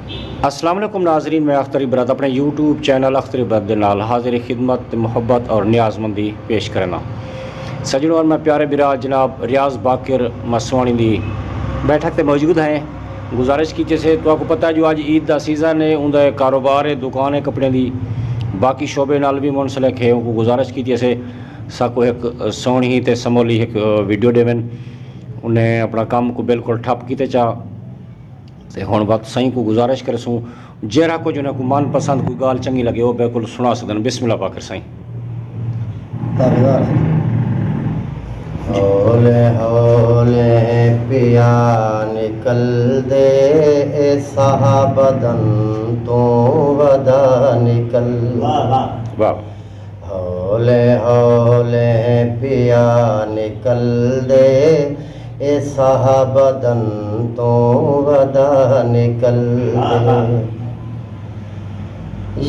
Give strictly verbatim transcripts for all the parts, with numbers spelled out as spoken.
السلام علیکم ناظرین، میں اختر عبرت اپݨے یوٹیوب چینل اختر عبرت دے نال حاضر خدمت، محبت اور نیاز مندی پیش کرنا۔ سجنوں اور میں پیارے برا جناب ریاض باقر مسواݨی دی بیٹھک تے موجود ہیں۔ گزارش کیتی سے، تہاکوں پتہ ہے جو اڄ عید دا سیزن ہے، اوندا کاروبار ہے، دکان ہے کپڑیاں دی، باقی شعبے نال بھی منسلک ہے۔ اونکوں گزارش کیتی سے ساکوں ہک سوہݨی تے سمولی ہک ویڈیو ݙیون۔ انہیں اپݨا کم کوں بالکل ٹھپ کیتے چا۔ تے ہݨ وت سئیں کوں گزارش کرسوں، جیرھا کجھ انہاں کوں من پسند کوئی ڳالھ چنڳی لڳے، او بالکل سݨا سڳدن۔ بسم اللہ باقر سئیں۔ ہولے ہولے پیا نکل دے، اے ساہ بدن توں ودا نکل۔ واہ۔ ہولے ہولے پیا نکل دے، اے ساہ بدن توں ودا نکل دے۔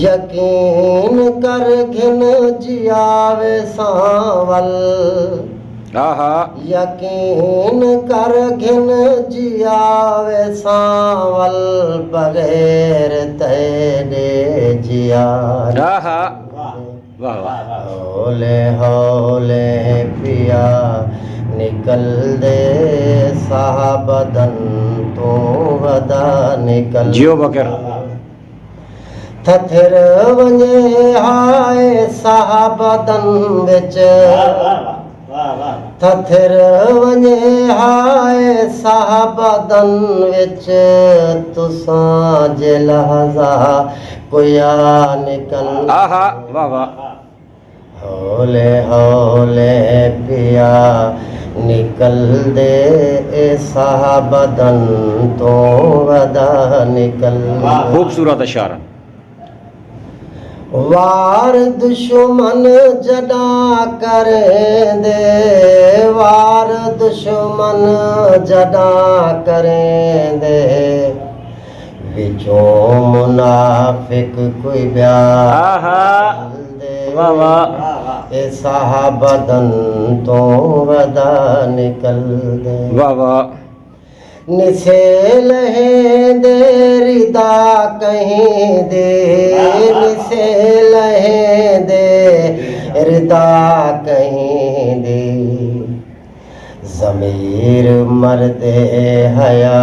یقین کر گھن جیا ویساں ول، آہا۔ یقین کر گھن جیا ویساں ول، بغیر تیݙے جیا آہا۔ واہ واہ۔ ہولے ہولے پیا نکل دے، ساہ بدن توں ودا نکل۔ جیو بکر۔ تھتھر ونڄے ہائے ساہ بدن وچ، تھتھر ونڄے ہائے ساہ بدن وچ، تساں جے لحظہ کوئی آ نکل۔ آہا، واہ واہ۔ ہولے ہولے پیا نکل دے، اے ساہ بدن توں ودا نکل۔ خوبصورت اشعار۔ وار دشمن جݙاں کریندے، وار دشمن جݙاں کریندے، وچوں منافق کوئی ٻیا آہا۔ نکلدے۔ واہ واہ۔ اے ساہ بدن توں ودا نکلدے۔ واہ واہ۔ نسے لہیندے ردا کہیں دی، نسے لہیندے ردا کہیں دی۔ ضمیر مردے حیا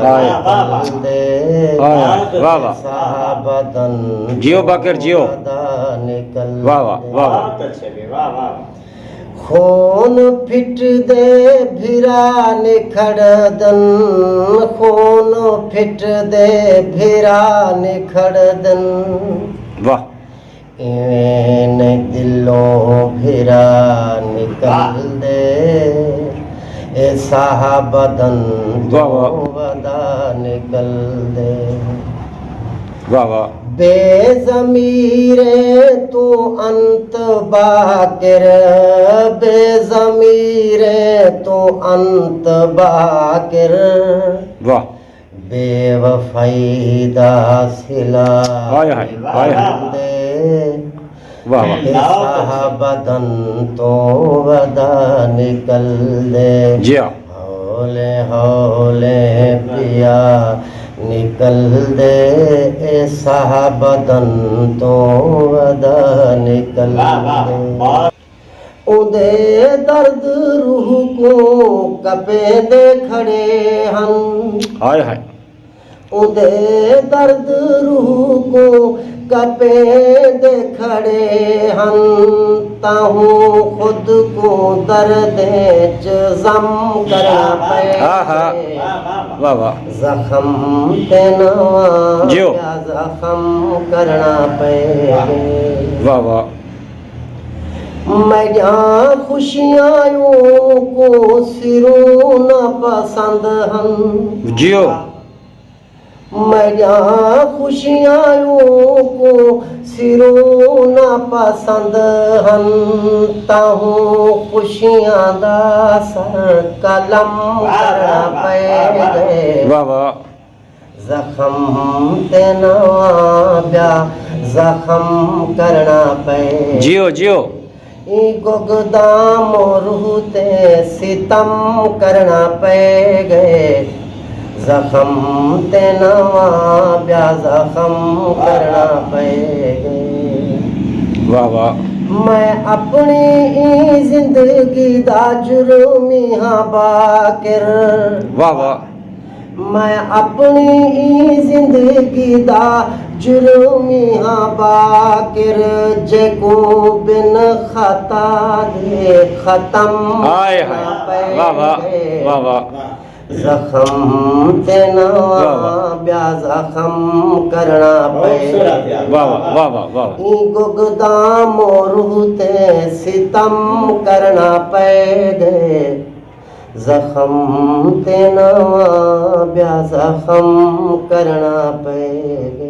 ہائے۔ نکلدے۔ ہائے، واہ واہ۔ ساہ بدن جیو باقر جیو۔ ودا نکلدے۔ واہ واہ، واہ واہ۔ خون پھٹدے بھرا نکھڑدن، خون پھٹدے بھرا نکھڑدن۔ واہ۔ ایویں نئیں دلوں بھرا نکلدے، اے ساہ بدن واہ واہ۔ توں ودا نکلدے۔ واہ واہ۔ بے ضمیریں توں انت باقر، بے ضمیریں توں انت باقر۔ واہ۔ بے وفائی دا صلہ ہائے ہائے، ہائے ہائے۔ دے۔ واہ واہ۔ اے ساہ بدن توں ودا نکلدے۔ جیا۔ ہولے ہولے پیا نکلدے، اے ساہ بدن توں ودا نکلدے۔ اوندے درد روح کوں کپیندے کھڑے ہن۔ ہائے ہائے۔ اوندے درد روح کوں کپیندے کھڑے ہن، تاہوں خود کوں دردیں چ ضم کرݨا پئے۔ ہا ہا۔ واہ واہ۔ زخم تے نواں جیو۔ پیا زخم کرݨا پئے۔ واہ واہ۔ میݙیاں خوشیاں اوں کوں سروں نہ پسند ہن۔ جیو۔ میݙیاں خوشیاں اوں کوں سروں نہ پسند ہن، تاہوں خوشیاں دا سر قلم کرݨا پئے ڳئے۔ واہ واہ۔ زخم تے نواں ٻیا زخم کرݨا پئے۔ جیو جیو۔ ایں گگ دام روح تے ستم کرݨا پئے ڳئے۔ زخم تے نواں ٻیا زخم کرݨا پئے ڳئے۔ واہ واہ۔ میں اپݨی ایں زندگی دا جرمی ہاں باقر۔ واہ واہ۔ میں اپݨی ایں زندگی دا جرمی ہاں باقر، جیکوں بن خطا دے ختم ہائے ہائے۔ کرݨا پئے واہ واہ۔ ڳئے۔ واہ واہ۔ زخم تے نواں واہ واہ۔ ٻیا زخم کرݨا پئے۔ واہ واہ واہ واہ واہ۔ ایں گگ دا مو روح تے ستم کرݨا پئے ڳئے۔ زخم تے نواں ٻیا زخم کرݨا پئے ڳئے۔